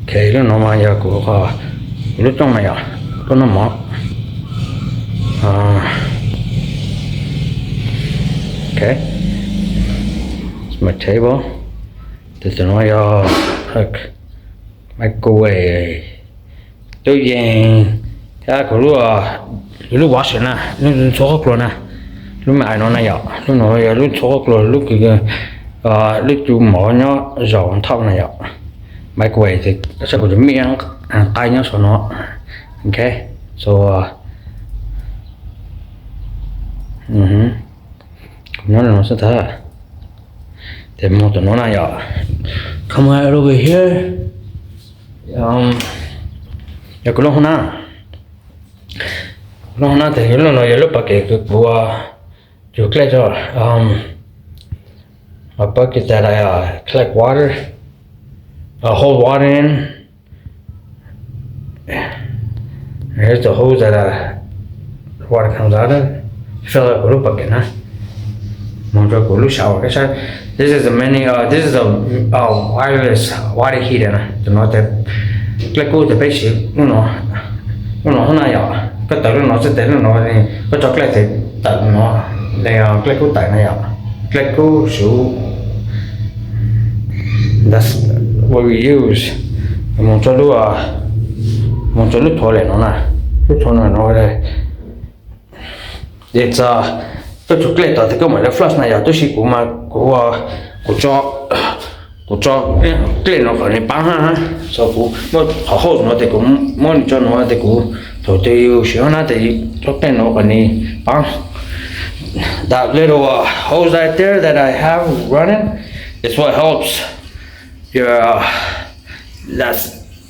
Ok, lub no mas yog kuv, kuv lub rooj na yom, lub noj mov. Ok, my table. Tus no yog microwave, tub yees, thiab kuv lub, lub washer na, lub ntxhua qhob klua na, lub me ais no na yom, lub no yog lub ntxhua qhob klua, lub kws, lub cub mov nyob zaum thauj na yom. Microwave ces saib kuv tus mij nqaij nyob saum no. Ok, so nyob no xwb tag. Ces mus tom no na yom. Come right over here. Yog kuv lub hoob nab, lub hoob nab ces lub no yog lub pas kem kws kuv cug dlej tso. Bucket that I collect water, hold water in. Here's the hose that water comes out of. Fill up kuv lub pas kem na, mus rau kuv lub shower. Koj saib, this is a mini, this is a wireless water heater na. Tus no ces dlej kub ces peb siv lub no, lub no hoob nab yom. Koj tawm lub no xwb ces lub no, koj tso dlej ces tawm no, dlej kub tawm na yom. Dlej kub suv, that's what we use. Mus rau lub, mus rau lub toilet no na, lub toilet no. Ces koj cug dlej tod ces koj mam li flush na yom. Tab sis kuv mas kuv, kuv tso, kuv tso dlej no kom nws paab hab, so kuv muab qhov hose no ces kuv muab nws tso no ces kuv, thaum twg yus siv hoob nab ces tso dlej no kom nws paab. That little hose right there that I have running is what helps your, that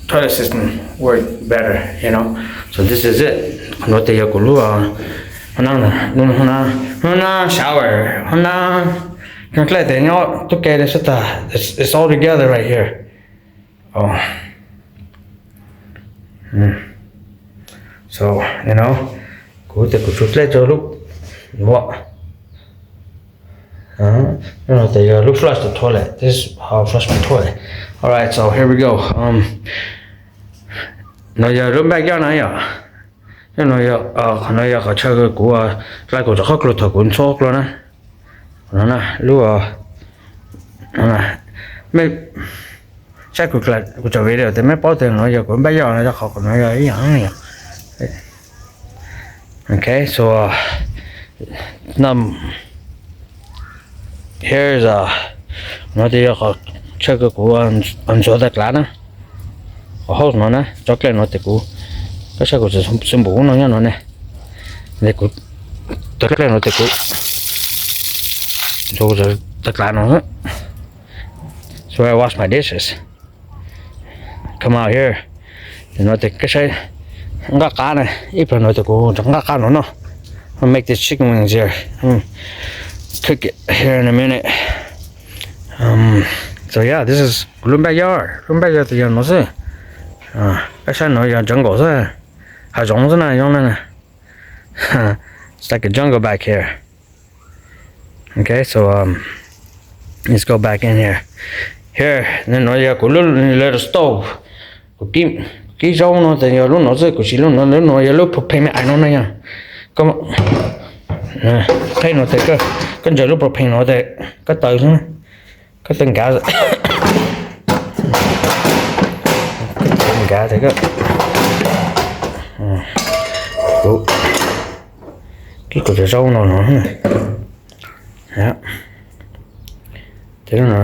toilet system work better, you know. So this is it. Qhov no ces yog kuv lub, hoob nab, hoob nab shower, hoob nab cog dlej ces nyob tub ke li xwb tag. It's all together right here. So, you know, kuv ces kuv cug dlej rau lub, lub no ces yog lub flush the toilet. This is how I flush my toilet. All right, so here we go. No yog lub backyard na yom. Qhov no yog qhov chaw kuv, kuv cov qhob klua thaum kuv ntxhua qhob klua na. Qhov no na, lub, mej saib kuv cov video ces mej paub tias no yog kuv lub backyard no, yog qhov no yog ib yam. Okay, so, no, here's, no ces yog qhov chaw kuv ntxuav tag klav na. Qhov hose no na, tso dlej no ces kuv, koj saib kuv txawm xwb npum no nyob no ne. Ces kuv tso dlej no ces kuv ntxuav tag klav no. So I wash my dishes. Come out here. No ces koj saib, nqaj qab na, ib pliag no ces kuv nqaj qab no no. I'll make this chicken wings here. Cook it here in a minute. So yeah, this is kuv lub backyard. Lub backyard ces yog no xwb. Koj saib no yog jungle xwb, hav zoov xwb na, zoo na. It's like a jungle back here. Okay, so, um, let's go back in here. Here, no yog kuv lub little stove. Kuv kib zaub no ces yog lub no xwb, kuv siv lub no, lub no yog lub propane me ais no na yom. Qheb no ces koj ntsaws lub propane no ces koj taws xwb, koj taws nkav, nkav ces koj, kuv kib kuv cov zaub no no. Ces lub no,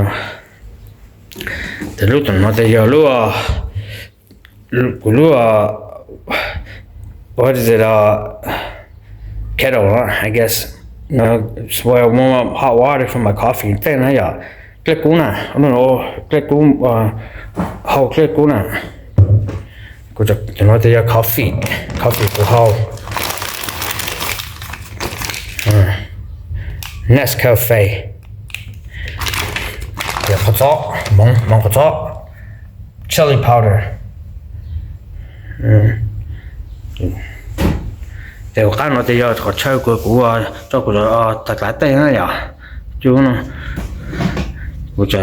ces lub tom no ces yog lub, kuv lub, what is it, kettle, I guess. Boil warm up hot water for my coffee. Dlej na yom, dlej kub na, dlej kub, hau dlej kub na. Kuv cov no ces yog coffee, coffee kuv hau. Nescafe, qhov txob, hmoov qhov txob, chili powder. Ces hauv qab no ces yog qhov chaw kuv, kuv tso kuv tag klav tej na yom. Cub no, kuv tso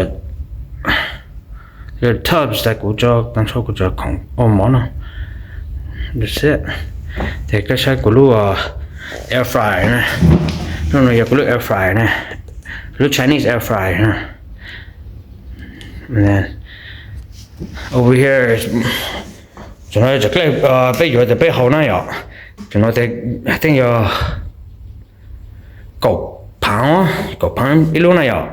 tubs tas kuv tso, tag nrho kuv tso khoom ua mov no. Ces koj saib kuv lub air fryer na, lub no yog kuv lub air fryer na, lub Chinese air fryer na. Over here, tam no cov dlej peb yuav tas peb haus na yom, tam no tej yog kaum phaav, kaum phaav ib lub na yom.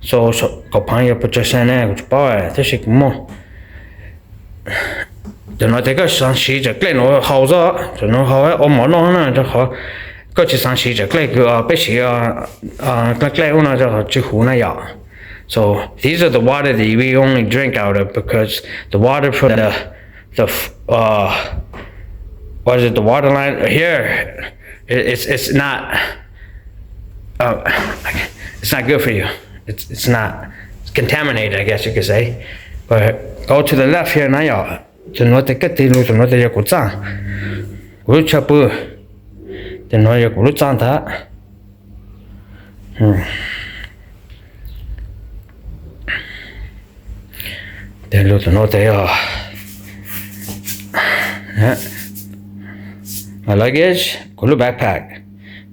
So kaum phaav yog pes tsawg cent ne kuv tsis paub tab sis kuv muaj. Tam no ces koj xaav siv cov dlej no haus xwb, cov no haus ua mov noj na, rau qhov koj tsis xaav siv cov dlej kws peb siv dlej ub no rau qhov tsis huv na yom. So these are the water that we only drink out of because the water from the the what is it, the water line here, it's it's not it's not good for you. It's it's not contaminated, I guess you could say. But go to the left here na yom. Tam no ces koj tig lug, tam no ces yog kuv txaaj, kuv lub chaw pw. Tam no yog kuv lub txaaj ntag. Tes lug tam no tes yog luggage, kuv lub backpack,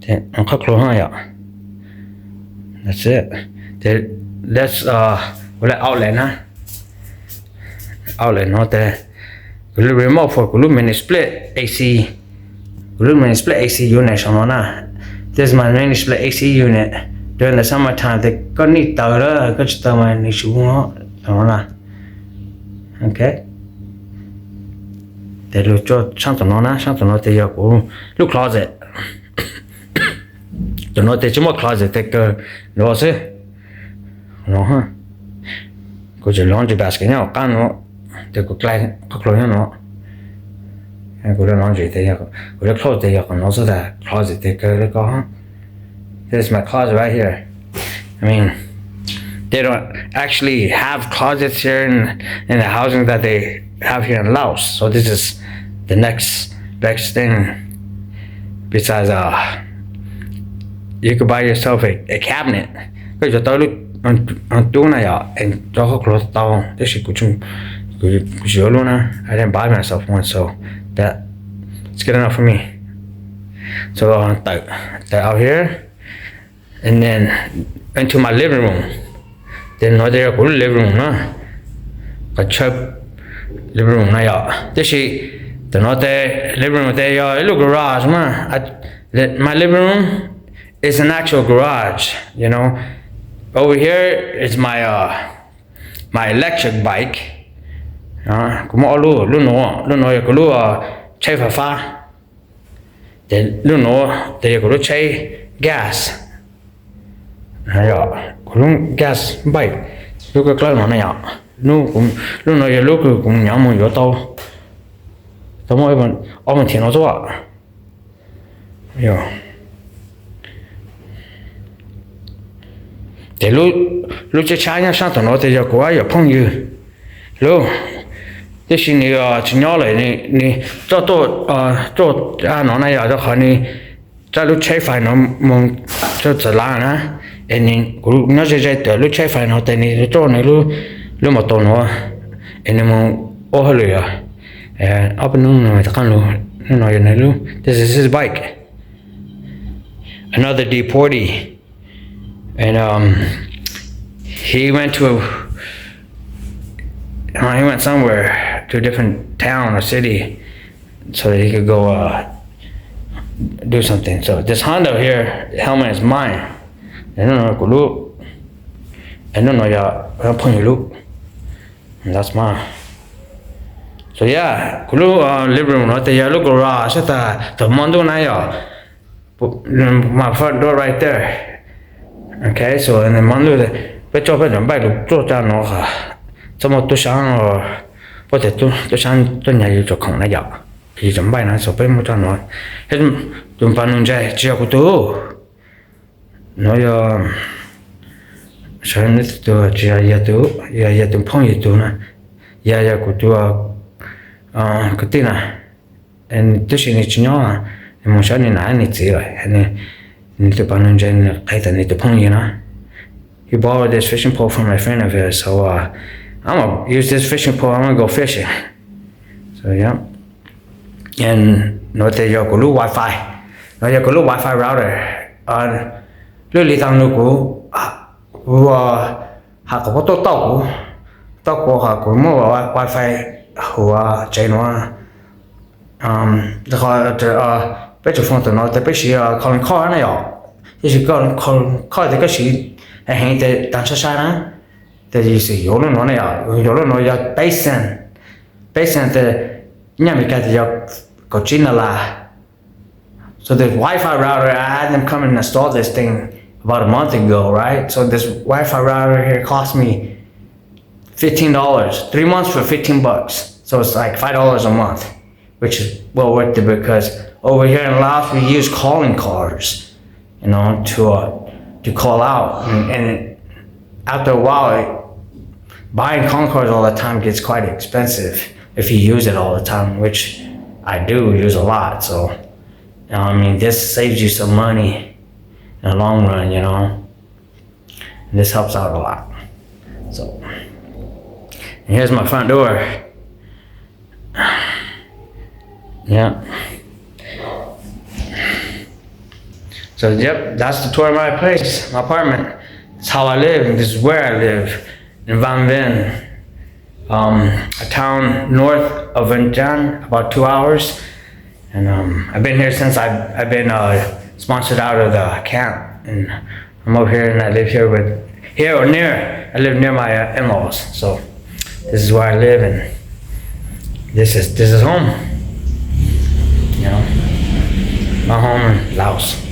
qhov klua yom. Tes ua le outlet na, outlet no tes kuv lub remote for kuv lub mini split AC, kuv lub mini split AC unit saum no na. This is my mini split AC unit. During the summer time tes koj nij taws lawm koj tsis taws mas nws tsis ua no na. Ok, tes lug tso saab tam no na, saab tam no tes yog kuv lub closet. Tam no tes tsis muaj closet tes kawg no xwb. Kuv tseem laundry basket nyob qab no, tes kuv qhov klua nyob no. Kuv lub laundry tes, kuv lub clothes tes yog qhov no xwb tas, closet tes kawg li ko. This is my closet right here. I mean, they don't actually have closets here in, in the housing that they have here in Laos. So this is the next best thing. Besides, uh, you could buy yourself a, a cabinet. Koj yuav tau lub tub na yom, es rau qhov klua tau, tab sis kuv tsis yuav lub na. I didn't buy myself one, so that it's good enough for me. So tawm, tawm out here and then into my living room. Tes no tes yog kuv lub living room na, qhov chaw living room na yom. Tab sis tam no tes living room tes yog ib lub garage mas. My living room is an actual garage, you know. Over here is my uh my electric bike. Kuv muaj ob lub, lub nuav, lub nuav yog kuv lub tsheb fais fab, tes lub nuav tes yog kuv lub tsheb gas. Kuv lub gas bike, lub kawg dlawb no na yom. Lub nuav yog lub kws kuv nyuam qhuav mus yuav tau, tau muaj ob moos thiv no xwb. Ces lub tsheb tshab nyob saab tom no tes yog kuv ib yam phooj ywg lub, tab sis nws tsis nyob lawm, nws coj tuaj, coj no na yog rau qhov nws coj lub tsheb fais no mus rau txawv lav na. Es nws, kuv nyob ze ze ntawm lub tsheb fais no tes nws coj nws lub, lub mos taus no, es nws mus ua hauj lwm os. Ob peb hnub no rov qab lug, hnub no yog nws lub, this is his bike. Another deportee. And um, he went to, uh, he went somewhere to a different town or city so that he could go uh, do something. So this Honda here helmet is mine. Hnub no kuv lub, hnub no yog phooj ywg lub. That's mine. So yeah, kuv lub living room no tes yog lub garage xwb tas, thaum hmo ntuj na yog my front door right there. Okay, so hmo ntuj peb coj peb cov bike lug tsuag tsa no, txhob muaj tub saab, puab tias tub saab tuaj nyag yus cov khoom na yom, yus cov bike na, so peb muab tso no. Tus pas nus ntses tsis yog kuv tug, no yog, sawv ntawm tug tsis yog yawg tug, yog yawg tus phooj ywg tug na, yog yog kuv tus kwv tij na. Tab sis nws tsis nyob, nws mus saib nws nam nws txiv lawm. Nws tus pas nus ntses nws qhia tas nws tus phooj ywg na, he borrowed this fishing pole from a friend of his, so uh, I'm gonna use this fishing pole, I'm gonna go fishing. So yeah. And no, tes yog kuv lub wifi, no yog kuv lub wifi router. Lub li tas nug kuv, kuv has kom puab tuaj tauj kuv, tauj kuv has kuv muab wifi huv tsev nuav. Qhov peb tsum foom tam nuav tes peb siv calling card na yom. Tab sis calling card tes koj siv heev tes tag sai sai na. Tes yus xav yuav lub nuav na yom, yuav lub nuav yog peb cent, peb cent tes nyaj Amelikas tes yog kaum tsib na las. So this Wi-Fi router, I had them come and install this thing about a month ago, right? So this Wi-Fi router here cost me fifteen dollars, three months for fifteen bucks. So it's like five dollars a month, which is well worth it because over here in Laos, we use calling cards, you know, to, uh, to call out. And, and after a while, it, buying calling cards all the time gets quite expensive if you use it all the time, which I do use a lot. So, you know, I mean, this saves you some money in the long run, you know. And this helps out a lot. So, and here's my front door. Yeah. So, yep, that's the tour of my place, my apartment. That's how I live, and this is where I live, in Van Ven, um, a town north of Vientiane, about two hours. And um, I've been here since I've, I've been uh, sponsored out of the camp. And I'm over here and I live here with, here or near, I live near my uh, in-laws. So this is where I live and this is, this is home. You know, my home in Laos.